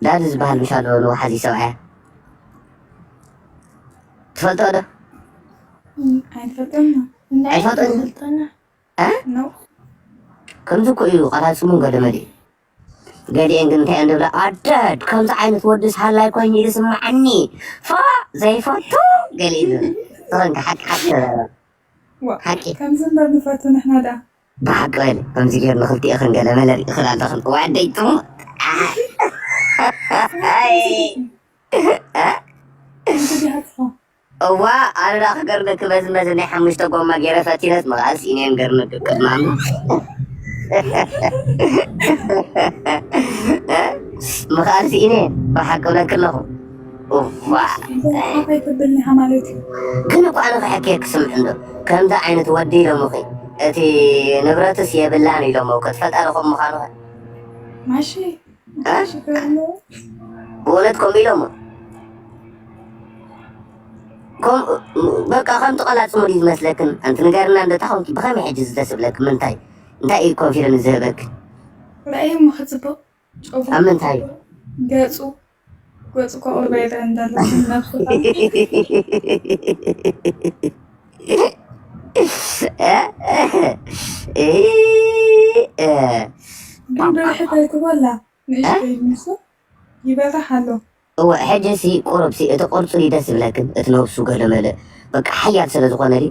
ዳዲ ዝበሃል ምሽ ኣሎ ንወሓዚ ሰብኣያ። ትፈልጦ ዶ? ኣይፈልጠና። እንታይ ኣይፈልጠን? ይፈልጠና? እ? ነው። ከምዚ እኮ እዩ ቃላት ስሙን ገለ መለ። ገሊኤን ግን እንታይ እዮም ዝብላ? ኣደድ ከምዚ ዓይነት ወድስ ሃላይ ኮይኑ ይስምዓኒ። ፋ ዘይፈቱ ገሊኡ ዝብል። ዝኾንካ ሓቂ ሓቂ ተዛረብ። ዋ፣ ሓቂ። ከምዚ እምበር ንፈቱ ንሕና ደኣ። ብሓቂ በል ከምዚ ጌርኒ ክልቲኤኽን ገለ መለ ርኢኽን ኣለኽን። ዋደይ ጥሙ። ኣይ። ከምዚ ዲኻ ትኾን? እዋ ኣነ ደኣ ክገርመኪ በዚ መዚ ናይ ሓሙሽተ ጎማ ገይረ ፈቲነስ መቓልስ ኢነን ገርመኪ ቅድማም። መቓልስ ኢነ ብሓቂ ብለኪ ኣለኹ። እዋ እንታይ ተብል ኢኻ ማለት እዩ? ግን እኮ ኣነ ክሕከየኪ ስምዒ እንዶ ከምዚ ዓይነት ወዲ ኢሎምኺ እቲ ንብረትስ የብላን ኢሎሞ ክትፈልጣ ዶ ከም ምዃኑ ኸ? ማሺ እ? ሽግር ኣለዎ? ብእውነት ከምኡ ኢሎሞ ከም በቃ ከምቲ ቀላጽሙ ድዩ ዝመስለክን? ኣንቲ ንገርና እንዶ ታኾንኪ ብኸመይ ሕጂ ዝተስብለክ ምንታይ እንታይ እዩ ኮንፊደንስ ዝህበክ? ራእይ እሞ ክጽብቕ ጨጉሩ ኣብ ምንታይ? ገጹ ገጹ እኮ ቁርባ ይረአ እንዳሎ ነብሱ ግን ብርሕት ኣይትበላ ንእሽተይ ንሱ ይበርሕ ኣሎ። እወ ሕጂ ሲ ቁሩብ ሲ እቲ ቅርጹ ድዩ ደስ ዝብለክን እቲ ነብሱ ገለ መለ በቃ ሓያል ስለ ዝኾነ ድዩ?